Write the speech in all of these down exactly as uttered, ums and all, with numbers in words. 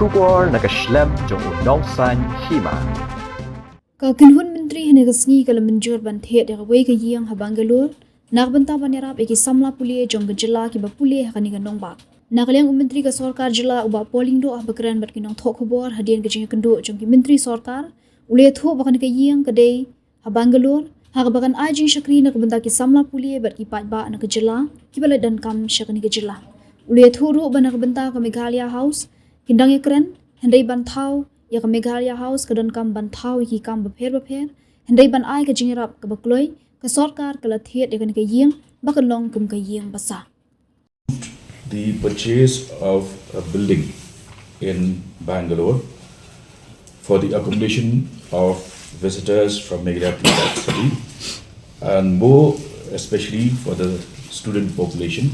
Khubor na ka shlem jong u Nongsaiñ Hima. Ka kynhun myntri hynne ka sngi ka la mynjur ban thied ïa kawei ka ïing ha Bangalore na ka bynta ban ïarap ïa ki samla pule jong ka jylla kiba pule ha kane ka nongbah. Na ka liang u myntri ka sorkar jylla u Bah Paul Lyngdoh haba kren bad ki nongthoh khubor hadien ka jingïakynduh jong ki myntri sorkar, u la ïathuh ba kane ka ïing ka dei ha Bangalore ha kaba kan ai jingshakri na ka bynta ki samla pule bad ki paidbah na ka jylla kiba leit donkam sha kane ka jylla. U la ïathuh ruh ba na ka bynta ka Meghalaya House kin dang ïakren, hynrei ban thaw ïa ka Meghalaya House ka donkam ban thaw ïa ki kam bapher bapher, hynrei ban ai ka jingïarap kaba kloi, ka sorkar ka la thied ïa kane ka ïing ba kan long kum ka ïing basa. The purchase of a building in Bangalore for the accommodation of visitors from Meghalaya to that city, and more especially for the student population.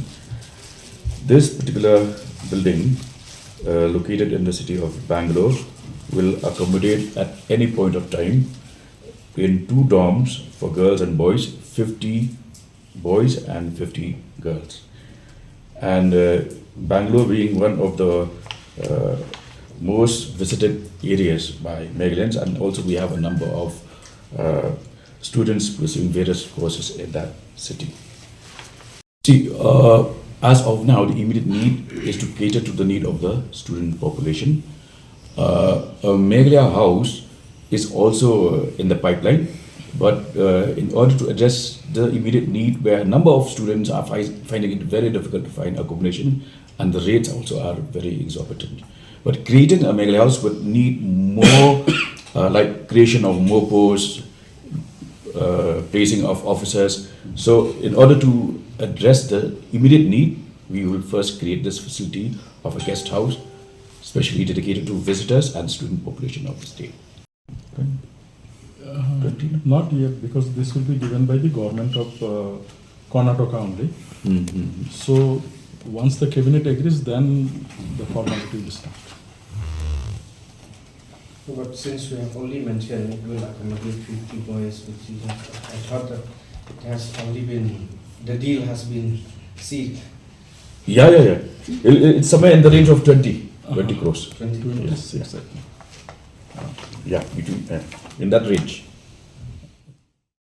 This particular building, uh, located in the city of Bangalore, will accommodate at any point of time in two dorms for girls and boys, fifty boys and fifty girls. And uh, Bangalore being one of the uh, most visited areas by Meghalayans, and also we have a number of uh, students pursuing various courses in that city. See, uh, as of now, the immediate need is to cater to the need of the student population. Uh, a Meghalaya house is also uh, in the pipeline, but uh, in order to address the immediate need, where a number of students are fi- finding it very difficult to find accommodation, and the rates also are very exorbitant. But creating a Meghalaya house would need more, uh, like creation of more posts, uh, placing of officers. So, in order to address the immediate need, we will first create this facility of a guest house, specially dedicated to visitors and student population of the state. Uh, not yet, because this will be given by the government of uh, Karnataka only. So once the cabinet agrees, then the formality will start. But since we have only mentioned it will accommodate fifty boys with children, I thought that it has already been, the deal has been sealed. Yeah, yeah, yeah. It- It's somewhere in the range of twenty, twenty crores. Twenty Yes, crores. Yes, I think. Yeah, between, yeah, in that range.